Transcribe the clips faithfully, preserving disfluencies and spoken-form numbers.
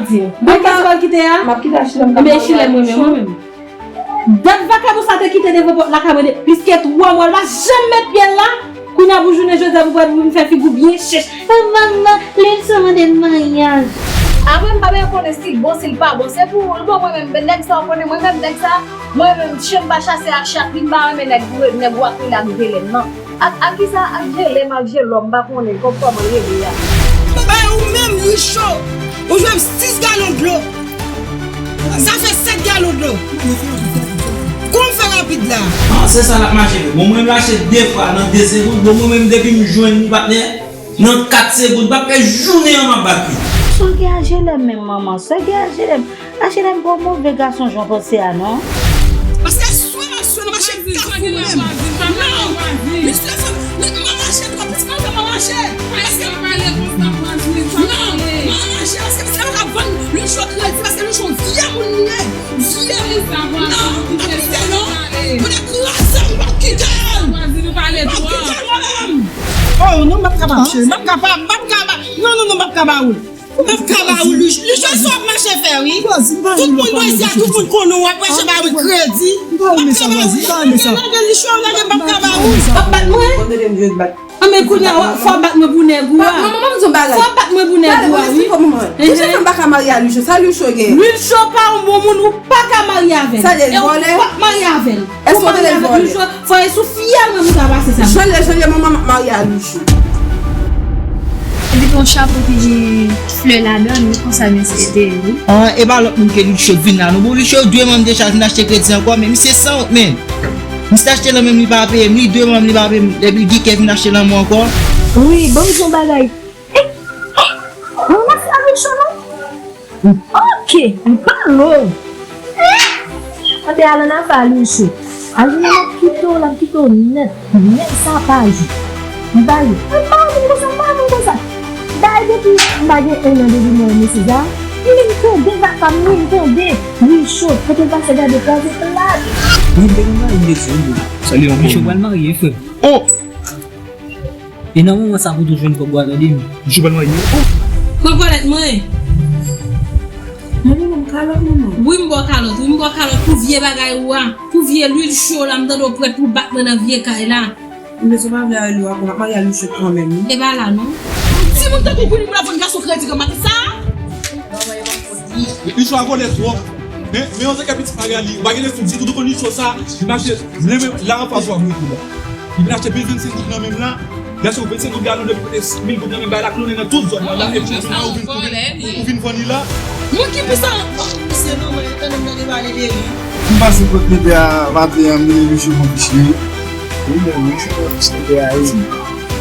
Di m. Mwen ka fè l kite a? M ap kite a, Chilè, m ka Ebyen, Chilè, mwen menm, mwen menm. Dat vakabon sa te kite devan pòt lakay mwen de, pliske twa mwa, l pa janm met pye l la. Kounye a pou jounen jodi a, pou pral pou m fè figi w byen chèch. E manman, lil sou mande m maryaj. Apre, m pa menm konnen si l bon, si l pa bon. Se pou l bon, mwen menm, nèg sa, w konnen, mwen menm, nèg sa, mwen menm, chen pa chase ak chat, li m pa renmen nèg, nèg w ap rele ak velen, non. Ak, ak kisa? Ak jelèm, ak jelòm, m pa konnen kò-, kòman l rele a. Bay ou menm, Richo, ou jwenn sis galon dlo. Sa fè sèt galon dlo. Kòman fè rapid la? Ah, se sa l ap mache vre. Bon, mwen menm l achte de fwa nan de segonn. Bon, mwen menm depi m jwenn yon patnè, nan kat segonn, m ap fè jounen an m ap bat li. Sa w gen a jelèm menm, manman? Sa w gen a jelèm? Aje lè m pa w move gason jan w panse a non. Paske swa m ap swa nan mache kafou menm. Non. Misye fè m, m ap mache twò plis, mwen fè m mache. Paske non, m ap mache paske misye pa ka vann Lucho kredi paske Lucho vye moun li ye. Vye moun. Non, m p ap kite non. Moun nan kraze m, m p ap kite l. M p ap kite l mwen menm. Oh non, m p ap kapab, cheri. M p ap kapab, m p ap kapab. Non, non, non, m p ap kapab. M ap ka ba ou Lucho. Lucho, sa w ap mache fè, wi. Tout moun bò isi a, tout moun konnen w ap mache ba ou kredi. M ap ka ba ou. Lage Lucho, lage m ap ka ba ou. W ap bat mwen? Anben kounye a, fò w bat mwen pou nèg ou a. Manman, manman, di yon bagay. Fò w bat mwen pou nèg ou a, wi. Kisa fè m pa ka marye a Lucho? Sa Lucho gen? Lucho pa yon bon moun, ou pa ka marye avè l. Sa l ye, vòlè? E ou p ap marye avè l. Èske w tande l vòlè? Fò e sou fyèl mwen pou ta pase sa. Jwenn lè, jwenn lè, manman m ap marye a Lucho. Epi te yon chapo ki gen flè ladan l, wi, konsa mesye te ye, wi. Ah, e pa lòt moun ke Lucho k vin la, non. Bon, Lucho dwe manm deja vin achte kredi ankò, men misye sanwont, men. Misye achte lan menm li pa peye m, li dwe manm li pa peye m, epi l gen kè vin achte lan mwen ankò. Wi, ban m di yon bagay. Eh, eh, mwen mèt avèk Lucho, non? Ok, m pale w. Tande Alan, afè a Lucho. Alan, l ap kite w, l ap kite w nèt. Nèg sa pa jwe. M pa jwe. M pa moun konsa, m pa moun konsa. Dayè depi m pa gen en an depi mwen renmen César, m vin tande vaka m, m vin tande Lucho. Kote l pase gade kwaze plat. Mwen te konn gade m te di w. Salye yon Lucho pral marye, frè. Oh! E nan moman sa pou tou jwenn kòb ou a, tande m. Jou pral marye. Oh! Pran kalòt mwen. Manman, ban m kalòt, manman. Wi, m ba w kalòt. Wi, m ba w kalòt pou vye bagay ou a. Pou vye lwil cho la, m tande w prèt pou bat mwen nan vye kay la. Men si w pa vle avè li, w ap marye a Lucho kanmenm, wi. E pa la, non. Timoun tankou w pou vin pou l ap vann gason kredi granmati sa? Lucho a vòlè twòp. Men, men yon sèl pitit Magali, ou pa gen lespri ditou, ou konn Lucho sa, li mache, li menm la anfas ou ap rete la. Li vin achte bil vennsenk goud nan men m la, lè se yon vennsenk goud galon depi kote senk mil goud nan men m, bay la klonnen nan tout zòn nan la, epi ou vin, ou vin, ou vin vann li la. Moun ki pis sa? Misye non, mwen tande m tande pale de li. M pase kot nèg la maten an, m rele Lucho konn fichye. Wi, men Lucho konn fichye nèg la, wi.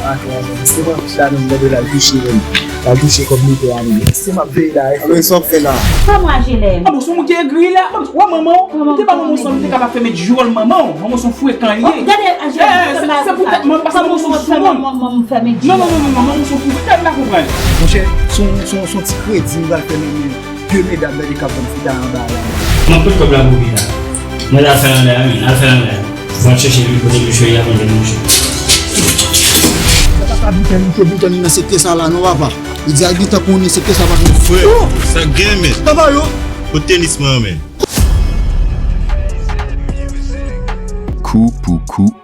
Ah, klè, men se pa fichye la, menm lè l al touche, menm. L al touche kòb nèg la, menm. Se m ap veye la, wi. Anben, sa w ap fè la? Kòman aje lè? Ah bon, se yon moun ki egri la. Wè manman w, ou te ba manman w san, ou te kapab fè met jwòl manman w. Manman w se yon frekan li ye. Gade, aje, se, se poutèt manman, paske manman w se yon soumoun. Non, non, non, non, non, manman w se yon frekan, m pa konprann. Monchè, se yon, se yon, se yon ti kredi m pral fè nan men de medam nan de k ap vann fita anba la. M ap pot kòb la pou ou pita. Mwen al fè l anlè a, men, al fè l anlè a. Mwen ap chèche li kote Lucho ye a, mwen jwenn Lucho. Papa, biten, biten, biten, li nan sektè sa la, non, papa. Li di al gentan konnen sektè sa pa gen. Frè, sa gen, men. Papa yo. Kot tenis mwen an, men? Kou pou kou.